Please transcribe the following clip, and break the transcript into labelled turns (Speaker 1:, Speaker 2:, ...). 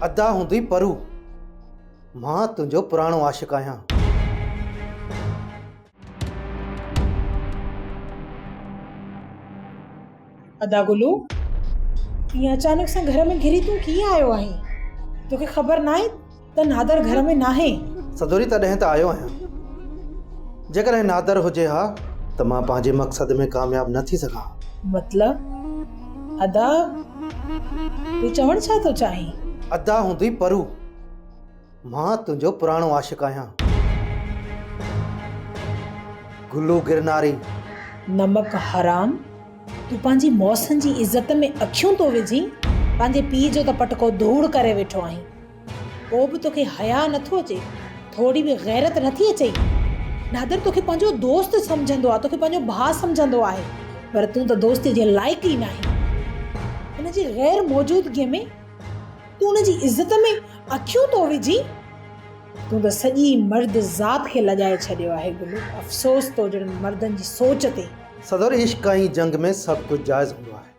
Speaker 1: ادا هوندي پرو، مان تنهنجو پراڻو عاشق آهيان.
Speaker 2: ادا گلو، ائين اچانڪ سان گهر ۾ گهري تون ڪيئن آيو آهين؟ توکي خبر ناهي ته نادر گهر ۾ ناهي؟
Speaker 1: سدوري تڏهن ته آيو آهيان. جيڪڏهن نادر هجي ها ته مان پنهنجي مقصد ۾ ڪامياب نه ٿي سگهان ها.
Speaker 2: مطلب؟ ادا تون چوڻ ڇا ٿو چاهين؟
Speaker 1: ادا هوندي پرو، مان تنهنجو پراڻو عاشق آهيان. گلو گرناري.
Speaker 2: نمڪ حرام، تون پنهنجي محسن جي عزت ۾ اکيون ٿو وجهين، پنهنجي پيء جو ته پٽڪو ڌوڙ ڪري ويٺو آهين. پوء به توکي حياء نٿو اچي، ٿوري به غيرت نٿي اچئي؟ نادر توکي پنهنجو دوست سمجهندو آهي، توکي پنهنجو ڀاء سمجهندو آهي، پر تون ته دوستي جي لائق ئي ناهين. ان جي غير موجودگيء ۾ تون ان جي عزت ۾ اکيون ٿو وجهين؟ تون ته سڄي مرد ذات کي لڄائي ڇڏيو آهي گلو، افسوس تو جهڙن مردن جي سوچ تي.
Speaker 1: صدر عشق ۽ جنگ ۾ سڀ ڪجهه جائز هوندو آهي.